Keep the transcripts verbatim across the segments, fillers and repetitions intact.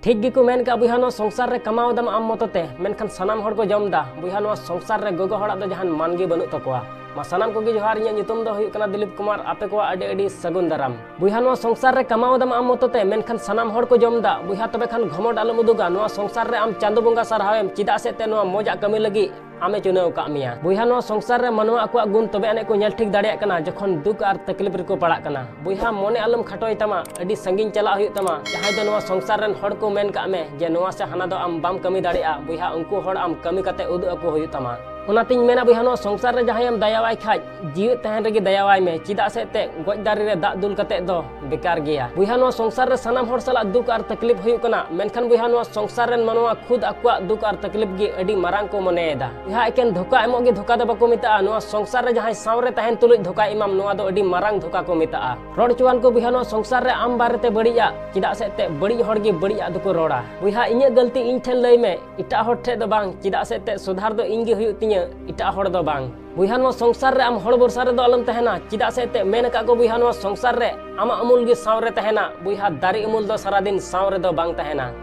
ᱴᱷᱤᱠ ᱜᱮᱠᱚ ᱢᱮᱱ ᱠᱟᱜᱼᱟ ᱵᱚᱭᱦᱟ, ᱱᱚᱣᱟ ᱥᱚᱝᱥᱟᱨ ᱨᱮ ᱠᱟᱢᱟᱣ ᱫᱟᱢ ᱟᱢ ᱢᱚᱛᱚ ᱛᱮ, ᱢᱮᱱᱠᱷᱟᱱ ᱥᱟᱱᱟᱢ ᱦᱚᱲ ᱠᱚ ᱡᱚᱢ ᱫᱟ᱾ ᱵᱚᱭᱦᱟ, ᱱᱚᱣᱟ ᱥᱚᱝᱥᱟᱨ ᱨᱮ ᱜᱚᱜᱚ ᱦᱚᱲᱟᱜ ᱫᱚ ᱡᱟᱦᱟᱱ ᱢᱟᱱ ᱜᱮ ᱵᱟᱹᱱᱩᱜ ᱛᱟᱠᱚᱣᱟ᱾ ᱢᱟ ᱥᱟᱱᱟᱢ ᱠᱚᱜᱮ ᱡᱚᱦᱟᱨ, ᱤᱧᱟᱹᱜ ᱧᱩᱛᱩᱢ ᱫᱚ ᱦᱩᱭᱩᱜ ᱠᱟᱱᱟ ᱫᱤᱞᱤᱯ ᱠᱩᱢᱟᱨ᱾ ᱟᱯᱮ ᱠᱚᱣᱟᱜ ᱟᱹᱰᱤ ᱟᱹᱰᱤ ᱥᱟᱹᱜᱩᱱ ᱫᱟᱨᱟᱢ᱾ ᱵᱚᱭᱦᱟ, ᱱᱚᱣᱟ ᱥᱚᱝᱥᱟᱨ ᱨᱮ ᱠᱟᱢᱟᱣ ᱫᱟᱢ ᱟᱢ ᱢᱚᱛᱚ ᱛᱮ, ᱢᱮᱱᱠᱷᱟᱱ ᱥᱟᱱᱟᱢ ᱦᱚᱲ ᱠᱚ ᱡᱚᱢ ᱫᱟ᱾ ᱵᱚᱭᱦᱟ, ᱛᱚᱵᱮ ᱠᱷᱟᱱ ᱜᱷᱚᱢᱚᱰ ᱟᱞᱚᱢ ᱩᱫᱩᱜᱟ᱾ ᱱᱚᱣᱟ ᱥᱚᱝᱥᱟᱨ ᱨᱮ ᱟᱢ ᱪᱟᱸᱫᱚ ᱵᱚᱸᱜᱟ ᱥᱟᱨᱦᱟᱣ ᱮᱢ, ᱪᱮᱫᱟᱜ ᱥᱮ ᱛᱮ ᱱᱚᱣᱟ ᱢᱚᱡᱟᱜ ᱠᱟᱹᱢᱤ ᱞᱟᱹᱜᱤᱫ ᱟᱢᱮ ᱪᱩᱱᱟᱹᱣ ᱟᱠᱟᱫ ᱢᱮᱭᱟ᱾ ᱵᱚᱭᱦᱟ, ᱱᱚᱣᱟ ᱥᱚᱝᱥᱟᱨ ᱨᱮ ᱢᱟᱱᱣᱟ ᱟᱠᱚᱣᱟᱜ ᱜᱩᱱ ᱛᱚᱵᱮ ᱟᱹᱱᱤᱡ ᱠᱚ ᱧᱮᱞ ᱴᱷᱤᱠ ᱫᱟᱲᱮᱭᱟᱜ ᱠᱟᱱᱟ, ᱡᱚᱠᱷᱚᱱ ᱫᱩᱠ ᱟᱨ ᱛᱟᱠᱞᱤᱯ ᱨᱮᱠᱚ ᱯᱟᱲᱟᱜ ᱠᱟᱱᱟ᱾ ᱵᱚᱭᱦᱟ, ᱢᱚᱱᱮ ᱟᱞᱚᱢ ᱠᱷᱟᱴᱚᱭ ᱛᱟᱢᱟ, ᱟᱹᱰᱤ ᱥᱟᱺᱜᱤᱧ ᱪᱟᱞᱟᱜ ᱦᱩᱭᱩᱜ ᱛᱟᱢᱟ᱾ ᱡᱟᱦᱟᱸᱭ ᱫᱚ ᱱᱚᱣᱟ ᱥᱚᱝᱥᱟᱨ ᱨᱮᱱ ᱦᱚᱲ ᱠᱚ ᱢᱮᱱ ᱠᱟᱜ ᱢᱮ ᱡᱮ ᱱᱚᱣᱟ ᱥᱮ ᱦᱟᱱᱟ ᱫᱚ ᱟᱢ ᱵᱟᱢ ᱠᱟᱹᱢᱤ ᱫᱟᱲᱮᱭᱟᱜᱼᱟ, ᱵᱚᱭᱦᱟ, ᱩᱱᱠᱩ ᱦᱚᱲ ᱟᱢ ᱠᱟᱹᱢᱤ ᱠᱟᱛᱮ ᱩᱫᱩᱜ ᱟᱠᱚ ᱦᱩᱭᱩᱜ ᱛᱟᱢᱟ᱾ ᱚᱱᱟᱛᱤᱧ ᱢᱮᱱᱟ ᱵᱚᱭᱦᱟ, ᱱᱚᱣᱟ ᱥᱚᱝᱥᱟᱨ ᱨᱮ ᱡᱟᱦᱟᱸᱭᱮᱢ ᱫᱟᱭᱟᱣᱟᱭ ᱠᱷᱟᱡ, ᱡᱤᱣᱮᱫ ᱛᱟᱦᱮᱱ ᱨᱮᱜᱮ ᱫᱟᱭᱟᱣᱟᱭ ᱢᱮ, ᱪᱮᱫᱟᱜ ᱥᱮ ᱮᱱᱛᱮᱫ ᱜᱚᱡ ᱫᱟᱨᱮ ᱨᱮ ᱫᱟᱜ ᱫᱩᱞ ᱠᱟᱛᱮᱫ ᱫᱚ ᱵᱮᱠᱟᱨ ᱜᱮᱭᱟ᱾ ᱵᱚᱭᱦᱟ, ᱱᱚᱣᱟ ᱥᱚᱝᱥᱟᱨ ᱨᱮ ᱥᱟᱱᱟᱢ ᱦᱚᱲ ᱥᱟᱞᱟᱜ ᱫᱩᱠ ᱟᱨ ᱛᱟᱠᱞᱤᱯ ᱦᱩᱭᱩᱜ ᱠᱟᱱᱟ, ᱢᱮᱱᱠᱷᱟᱱ ᱵᱚᱭᱦᱟ, ᱱᱚᱣᱟ ᱥᱚᱝᱥᱟᱨ ᱨᱮᱱ ᱢᱟᱱᱣᱟ ᱠᱷᱩᱫ ᱟᱠᱚᱣᱟᱜ ᱫᱩᱠ ᱟᱨ ᱛᱟᱠᱞᱤᱯ ᱜᱮ ᱟᱹᱰᱤ ᱢᱟᱨᱟᱝ ᱠᱚ ᱢᱚᱱᱮᱭᱮᱫᱟ᱾ ᱵᱚᱭᱦᱟ, ᱮᱠᱮᱱ ᱫᱷᱳᱠᱟ ᱮᱢᱚᱜ ᱜᱮ ᱫᱷᱳᱠᱟ ᱫᱚ ᱵᱟᱠᱚ ᱢᱮᱛᱟᱜᱼᱟ᱾ ᱱᱚᱣᱟ ᱥᱚᱝᱥᱟᱨ ᱨᱮ ᱡᱟᱦᱟᱸᱭ ᱥᱟᱶ ᱨᱮ ᱛᱟᱦᱮᱱ ᱛᱩᱞᱩᱡ ᱫᱷᱳᱠᱟ ᱮᱢᱟᱢ, ᱱᱚᱣᱟ ᱫᱚ ᱟᱹᱰᱤ ᱢᱟᱨᱟᱝ ᱫᱷᱳᱠᱟ ᱠᱚ ᱢᱮᱛᱟᱜᱼᱟ᱾ ᱨᱚᱲ ᱦᱚᱪᱚᱣᱟᱱ ᱠᱚ ᱵᱚᱭᱦᱟ, ᱱᱚᱣᱟ ᱥᱚᱝᱥᱟᱨ ᱨᱮ ᱟᱢ ᱵᱟᱨᱮᱛᱮ ᱵᱟᱹᱲᱤᱡᱟᱜ, ᱪᱮᱫᱟᱜ ᱥᱮ ᱮᱱᱛᱮᱫ ᱵᱟᱹᱲᱤᱡ ᱦᱚᱲ ᱜᱮ ᱵᱟᱹᱲᱤᱡᱟᱜ ᱫᱚᱠᱚ ᱨᱚᱲᱟ᱾ ᱵᱚᱭᱦᱟ, ᱤᱧᱟᱹᱜ ᱜᱟᱹᱞᱛᱤ ᱤᱧ ᱴᱷᱮᱱ ᱞᱟᱹᱭ ᱢᱮ, ᱮᱴᱟᱜ ᱦᱚᱲ ᱴᱷᱮᱱ ᱫᱚ ᱵᱟᱝ, ᱪᱮᱫᱟᱜ ᱥᱮ ᱮᱱᱛᱮᱫ ᱥᱩᱫᱷᱟᱨ ᱫᱚ ᱤᱧ ᱜᱮ ᱦᱩᱭᱩᱜ ᱛᱤᱧᱟᱹ, ᱮᱴᱟᱜ ᱦᱚᱲ ᱫᱚ ᱵᱟᱝ᱾ ᱵᱚᱭᱦᱟ, ᱱᱚᱣᱟ ᱥᱚᱝᱥᱟᱨ ᱨᱮ ᱟᱢ ᱦᱚᱲ ᱵᱷᱚᱨᱥᱟ ᱨᱮᱫᱚ ᱟᱞᱚᱢ ᱛᱟᱦᱮᱱᱟ, ᱪᱮᱫᱟᱜ ᱥᱮ ᱮᱱᱛᱮᱫ ᱢᱮᱱ ᱟᱠᱟᱫ ᱠᱚ ᱵᱚᱭᱦᱟ, ᱱᱚᱣᱟ ᱥᱚᱝᱥᱟᱨ ᱨᱮ ᱟᱢᱟᱜ ᱩᱢᱩᱞ ᱜᱮ ᱥᱟᱶ ᱨᱮ ᱛᱟᱦᱮᱱᱟ᱾ ᱵᱚᱭᱦᱟ, ᱫᱟᱨᱮ ᱩᱢᱩᱞ ᱫᱚ ᱥᱟᱨᱟᱫᱤᱱ ᱥᱟᱶ ᱨᱮᱫᱚ ᱵᱟᱝ ᱛᱟᱦᱮᱱᱟ᱾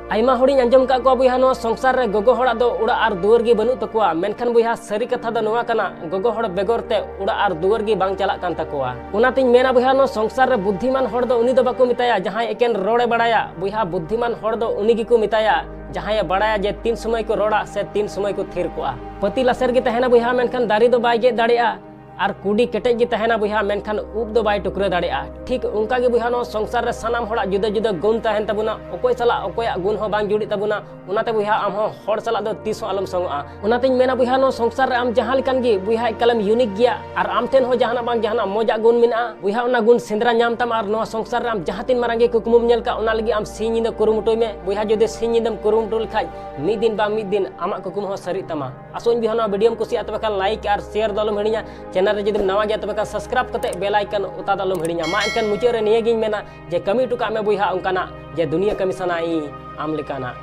ᱟᱭᱢᱟ ᱦᱚᱲᱤᱧ ᱟᱸᱡᱚᱢ ᱠᱟᱜ ᱠᱚᱣᱟ ᱵᱚᱭᱦᱟ, ᱱᱚᱣᱟ ᱥᱚᱝᱥᱟᱨ ᱨᱮ ᱜᱚᱜᱚ ᱦᱚᱲᱟᱜ ᱫᱚ ᱚᱲᱟᱜ ᱟᱨ ᱫᱩᱣᱟᱹᱨ ᱜᱮ ᱵᱟᱹᱱᱩᱜ ᱛᱟᱠᱚᱣᱟ, ᱢᱮᱱᱠᱷᱟᱱ ᱵᱚᱭᱦᱟ, ᱥᱟᱹᱨᱤ ᱠᱟᱛᱷᱟ ᱫᱚ ᱱᱚᱣᱟ ᱠᱟᱱᱟ, ᱜᱚᱜᱚ ᱦᱚᱲ ᱵᱮᱜᱚᱨ ᱛᱮ ᱚᱲᱟᱜ ᱟᱨ ᱫᱩᱣᱟᱹᱨ ᱜᱮ ᱵᱟᱝ ᱪᱟᱞᱟᱜ ᱠᱟᱱ ᱛᱟᱠᱚᱣᱟ᱾ ᱚᱱᱟᱛᱤᱧ ᱢᱮᱱᱟ ᱵᱚᱭᱦᱟ, ᱱᱚᱣᱟ ᱥᱚᱝᱥᱟᱨ ᱨᱮ ᱵᱩᱫᱽᱫᱷᱤᱢᱟᱱ ᱦᱚᱲ ᱫᱚ ᱩᱱᱤ ᱫᱚ ᱵᱟᱠᱚ ᱢᱮᱛᱟᱭᱟ ᱡᱟᱦᱟᱸᱭ ᱮᱠᱮᱱ ᱨᱚᱲᱮ ᱵᱟᱲᱟᱭᱟ᱾ ᱵᱚᱭᱦᱟ, ᱵᱩᱫᱽᱫᱷᱤᱢᱟᱱ ᱦᱚᱲ ᱫᱚ ᱩᱱᱤ ᱜᱮᱠᱚ ᱢᱮᱛᱟᱭᱟ ᱡᱟᱦᱟᱸᱭᱮ ᱵᱟᱲᱟᱭᱟ ᱡᱮ ᱛᱤᱱ ᱥᱚᱢᱚᱭ ᱠᱚ ᱨᱚᱲᱟ ᱥᱮ ᱛᱤᱱ ᱥᱚᱢᱚᱭ ᱠᱚ ᱛᱷᱤᱨ ᱠᱚᱜᱼᱟ᱾ ᱯᱟᱹᱛᱤ ᱞᱟᱥᱮᱨ ᱜᱮ ᱛᱟᱦᱮᱱᱟ ᱵᱚᱭᱦᱟ, ᱢᱮᱱᱠᱷᱟᱱ ᱫᱟᱨᱮ ᱫᱚ ᱵᱟᱭ ᱜᱮᱫ ᱫᱟᱲᱮᱭᱟᱜᱼᱟ᱾ ᱟᱨ ᱠᱩᱰᱤ ᱠᱮᱴᱮᱡ ᱜᱮ ᱛᱟᱦᱮᱱᱟ ᱵᱚᱭᱦᱟ, ᱢᱮᱱᱠᱷᱟᱱ ᱩᱵ ᱫᱚ ᱵᱟᱭ ᱴᱩᱠᱨᱟᱹ ᱫᱟᱲᱮᱭᱟᱜᱼᱟ᱾ ᱴᱷᱤᱠ ᱚᱱᱠᱟ ᱜᱮ ᱵᱚᱭᱦᱟ, ᱱᱚᱣᱟ ᱥᱚᱝᱥᱟᱨ ᱨᱮ ᱥᱟᱱᱟᱢ ᱦᱚᱲᱟᱜ ᱡᱩᱫᱟᱹ ᱡᱩᱫᱟᱹ ᱜᱩᱱ ᱛᱟᱦᱮᱱ ᱛᱟᱵᱚᱱᱟ᱾ ᱚᱠᱚᱭ ᱥᱟᱞᱟᱜ ᱚᱠᱚᱭᱟᱜ ᱜᱩᱱ ᱦᱚᱸ ᱵᱟᱝ ᱡᱩᱲᱤᱜ ᱛᱟᱵᱚᱱᱟ᱾ ᱚᱱᱟᱛᱮ ᱵᱚᱭᱦᱟ, ᱟᱢ ᱦᱚᱸ ᱦᱚᱲ ᱥᱟᱞᱟᱜ ᱫᱚ ᱛᱤᱥ ᱦᱚᱸ ᱟᱞᱚᱢ ᱥᱚᱝᱚᱜᱼᱟ᱾ ᱚᱱᱟᱛᱤᱧ ᱢᱮᱱᱟ ᱵᱚᱭᱦᱟ, ᱱᱚᱣᱟ ᱥᱚᱝᱥᱟᱨ ᱨᱮ ᱟᱢ ᱡᱟᱦᱟᱸ ᱞᱮᱠᱟᱱ ᱜᱮ ᱵᱚᱭᱦᱟ, ᱮᱠᱟᱞᱮᱢ unique ᱜᱮᱭᱟ᱾ ᱟᱨ ᱟᱢ ᱴᱷᱮᱱ ᱦᱚᱸ ᱡᱟᱦᱟᱱᱟᱜ ᱵᱟᱝ ᱡᱟᱦᱟᱱᱟᱜ ᱢᱚᱡᱟᱜ ᱜᱩᱱ ᱢᱮᱱᱟᱜᱼᱟ᱾ ᱵᱚᱭᱦᱟ, ᱚᱱᱟ ᱜᱩᱱ ᱥᱮᱸᱫᱽᱨᱟ ᱧᱟᱢ ᱛᱟᱢ ᱟᱨ ᱱᱚᱣᱟ ᱥᱚᱝᱥᱟᱨ ᱨᱮ ᱟᱢ ᱡᱟᱦᱟᱸ ᱛᱤᱱ ᱢᱟᱨᱟᱝ ᱜᱮ ᱠᱩᱠᱢᱩᱢ ᱧᱮᱞ ᱠᱟᱜ, ᱚᱱᱟ ᱞᱟᱹᱜᱤᱫ ᱟᱢ ᱥᱤᱧ ᱧᱤᱫᱟᱹ ᱠᱩᱨᱩᱢᱩᱴᱩᱭ ᱢᱮ᱾ ᱵᱚᱭᱦᱟ, ᱡᱩᱫᱤ ᱥᱤᱧ ᱧᱤᱫᱟᱹᱢ ᱠᱩᱨᱩᱢᱩᱴᱩ ᱞᱮᱠᱷᱟᱡ, ᱢᱤᱫ ᱫᱤᱱ ᱵᱟᱝ ᱢᱤᱫ ᱫᱤᱱ ᱟᱢᱟᱜ ᱠᱩᱠᱢᱩ ᱦᱚᱸ ᱥᱟᱹᱨᱤᱜ ᱛᱟᱢᱟ᱾ ᱟᱥᱚᱜ ᱟᱹᱧ ᱵᱚᱭᱦᱟ, ᱱᱚᱣᱟ videoᱢ ᱠᱩᱥᱤᱭᱟᱜᱼᱟ, ᱛᱚᱵᱮ ᱠᱷᱟᱱ like ᱟᱨ share ᱫᱚ ᱟᱞᱚᱢ ᱦᱤᱲᱤᱧᱟ᱾ Channel ᱨᱮ ᱡᱩᱫᱤᱢ ᱱᱟᱣᱟ ᱜᱮᱭᱟ, ᱛᱚᱵᱮ ᱠᱷᱟᱱ subscribe ᱠᱟᱛᱮ bell icon ᱚᱛᱟ ᱫᱚ ᱟᱞᱚᱢ ᱦᱤᱲᱤᱧᱟ᱾ ᱢᱟ ᱮᱱᱠᱷᱟᱱ ᱢᱩᱪᱟᱹᱫ ᱨᱮ ᱱᱤᱭᱟᱹ ᱜᱤᱧ ᱢᱮᱱᱟ ᱡᱮ ᱠᱟᱹᱢᱤ ᱦᱚᱴᱚ ᱠᱟᱜ ᱢᱮ ᱵᱚᱭᱦᱟ ᱚᱱᱠᱟᱱᱟᱜ ᱡᱮ ᱫᱩᱱᱤᱭᱟᱹ ᱠᱟᱹᱢᱤ ᱥᱟᱱᱟᱭ ᱟᱢ ᱞᱮᱠᱟᱱᱟᱜ᱾